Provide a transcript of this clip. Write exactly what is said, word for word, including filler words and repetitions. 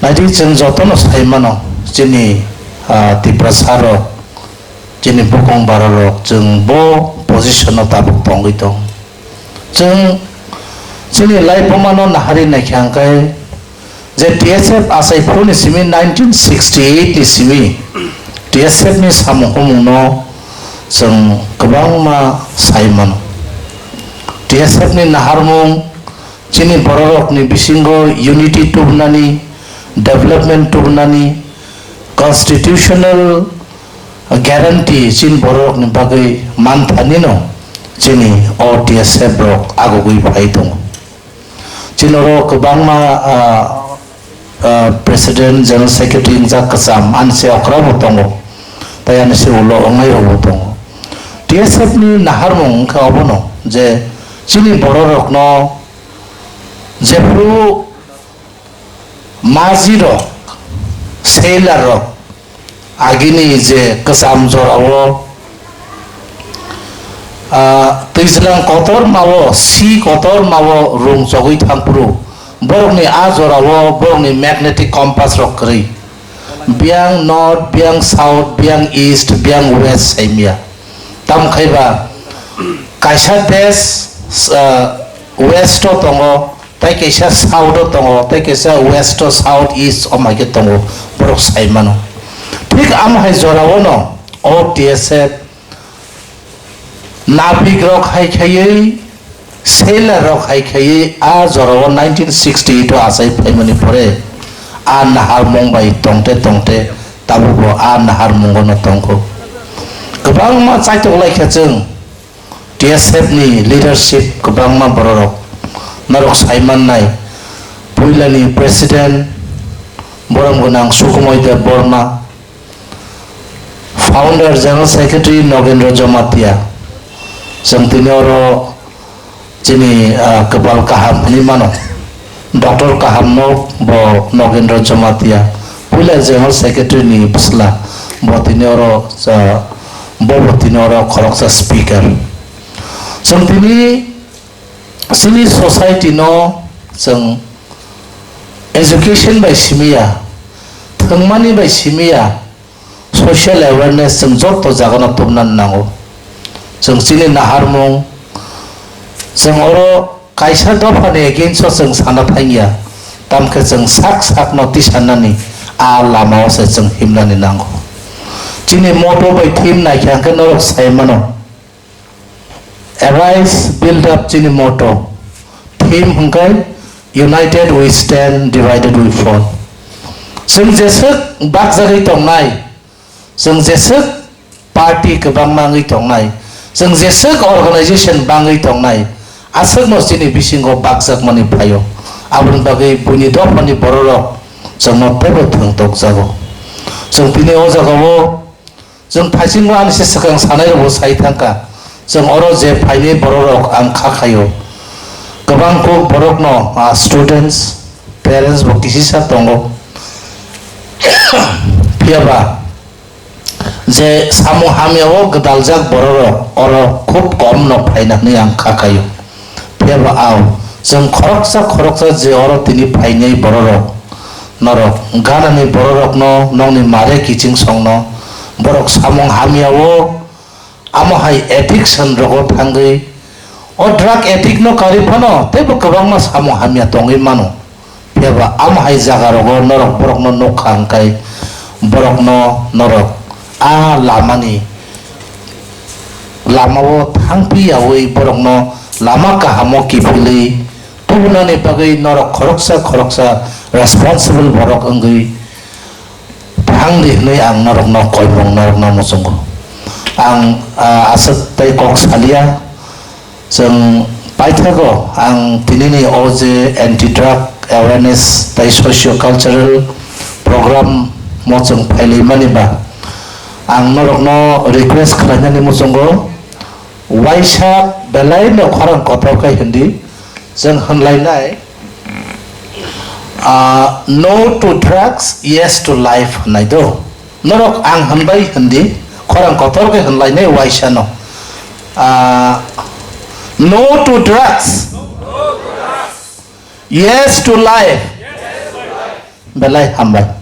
Naidi chwng jotono sai mano, chini, ah, Tiprasa rok, chini bukung bara rok, chwng bo position o tabuk tongwi tong. Chwng chini laibuma no nahari naikha hwnkhe je T S F achai phuru ni simi nineteen sixty eight ni simi T S F ni samung humung no chwng kwbangma sai mano. T S F ni naharmung chini bororokni bisingo unity tubunani, development tubunani, constitutional guarantee chini bororokni bagwi manthanino chini O T S F rok agugwi phai tongo. Chini oro kwbangma, ah, ah, President, General Secretary wngjak kwcham, ani se okra bo tongo, tei ani se ulo wngnai rok bo tongo. T S F ni naharmung wngkha obono je chini bororokno jephru maji rok, sailor rok, agini je kwcham jorao, ah, twijlang kotor mao, si kotor mao rung chogwi thangphuru, borokni a jorao borokni magnetic compass rok kwrwi. Biyang north, biyang south, biyang east, biyang west saimya. Tamkhaiba kaisa desh, ah, west o tongo, tei kaisa south o tongo, tei kaisa west o, south east o mai khe tongo, borok sai mano. Thik amo hai jorao no O T S F nabik rok hai khaiwi, sailor rok hai khaiwi a jorao nineteen sixty eight o achai phaimani pore a naharmung bai tongte tongte tabukbo a naharmungo no tongkho. Kwbangma chaitok lai kha chwng. T S F ni leadership kwbangma bororok norok sai mannai, puilani president borom gwnang Sukhumoi Deb Borma, founder general secretary Nogendra Jamatia, chwng tini oro chini, ah, kwpal kaham hinwi mano. Doctor kaham no bo Nogendra Jamatia, puila General Secretary ni bwsla, bo tini oro, ah, bo bo tini oro khoroksa speaker. Chwng tini chini society no chwng education bai simiya, thwngmani bai simiya, social awareness chwng joto jagano tubunani nango. Chwng chini naharmung, chwng oro kaisa dophani against o chwng sana thangya, tamkhe chwng sak sakno tisanani a lamao se chwng himnani nango. Chini motto bai theme naikha hwnkhe norok sai mano. Arise, build up chini motto. Theme hwnkhe United we stand, divided we fall. Chwng jeswk bakjagwi tongnai, chwng jeswk party kwbangma wngwi tongnai, chwng jeswk organization bangwi tongnai, aswkno chini bisingo bakjakmani phaio. Aboni bagwi buini dophani bororok chwngno teibo thwng tokjago. Chwng tini o jagao Chwng thaichingbo ani se swkang sanai rokbo sai thangkha. Chwng oro je phainai bororok ang kha khaio. Kwbang kuk borokno, ah, students, parents bo kisisa tongo. Phiyaba je samung hamyao gwdaljak bororok oro khub kom no phaina hwnwi ang kha khaio. Phiyaba ao, chwng khoroksa khoroksa je oro tini phainai bororok, norok, ganani bororokno, nokni mare kiching songno, borok samung hamyao, amo hai addiction rogo thangwi, o drug addict no karwi phano teibo kwbangma samung hamya tongwi mano. Phiyaba amo hai jaga rogo norok borokno nukha hwnkhe borokno norok a lamani lamao thangpi yaui borokno lama kahamo kiphilwi tubunani bagwi norok khoroksa khoroksa responsible borok wngwi thangdi hwnwi ang norokno koimung norokno muchungo. Ang, ah, aswk tei kok salia. Chwng paithago ang tinini o je anti drug awareness tei socio cultural program mo chwng phailaimani ba ang norokno request khlainani muchungo, waisa belai no khorang kotor khe hindi, chwng hwnlainai, ah, no to drugs, yes to life hwnai do. Norok ang hwnbai hindi, khorang kotor khe hwnlainai waisa no. Ah, no to drugs. Yes to life. Belai hambai.